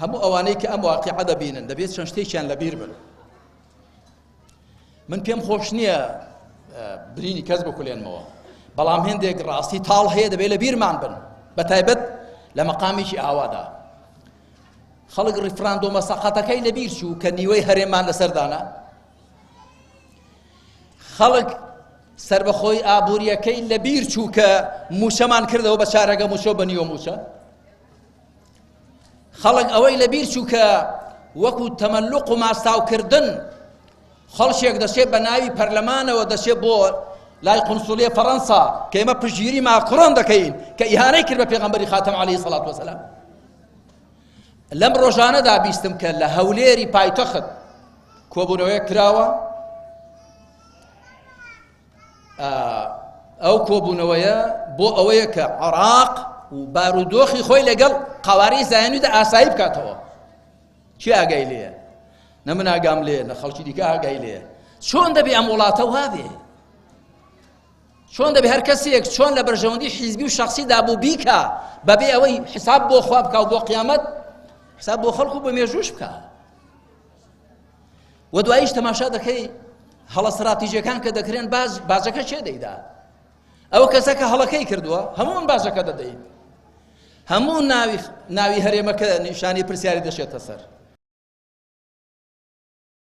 هەموو ئەوانەی کە ئەم واقیعە دەبینن دەبێت چەند شتێکیان لەبیر بن. من پێم خۆش نییە برینی کەس بکولێنمەوە، بەڵام هێندێک ڕاستی تاڵ هەیە دەبێت لە بیرمان بن، بە تایبەت لە مەقامێکی ئاوادا. خەڵک ڕیفراندۆمە سەقەتەکەی لەبیر چوو کە نیوەی هەرێمان لەسەردانا. خەڵک سربەخۆی ئابووریەکەی لەبیر چوو کە موچەمان کردەوە بە چارەگە موچە بە نیوە موچە. خەڵک ئەوەی لەبیر چوو کە وەکو تەمەلوق و ماستاوکردن خەڵکێک دەچێت بە ناوی پەرلەمانەوە دەچێت بۆ لای قونسولیە فەڕەنسا کە ئێمە پشتگیری ماکرۆن دەکەین کە ئیهانەی کرد بە پێغەمبەری خاتەم عەلەیهی سەڵات وەسەلام. لەم ڕۆژانەدا بیستم کە لە هەولێری پایتەخت کۆبوونەوەیەک کراوە. ئەو کۆبوونەوەیە بۆ ئەوەیە کە عراق و بارودۆخی خۆی لەگەڵ قوارەی زایانیدا ئاسایی بکاتەوە. چی ئاگای لێیە؟ نە من ئاگام لێ، نە خەڵکی دیکە ئاگای لێیە. چۆن دەبێ ئەم وڵاتە وابێ؟ چۆن دەبێ هەر کەسێک چۆن لە بەرژەوەندی حیزبی و شخصیدا بوو بیکا بەبێ ئەوەی حساب بۆ خوا بکا و بۆ قیامەت حساب بۆ خەڵک و بۆ مێژووش بکا؟ و دواییش تەماشا دەکەی هەڵە ستراتیژەکان کە دەکرێن باز باجەکە چێ دەیدا؟ ئەو کەسە کە هەڵەکەی کردووە هەموو باجەکە دەدەین. هەموو ناوی ناوی هەرێمەکە نیشانی پرسیاری دەشێتە سەر.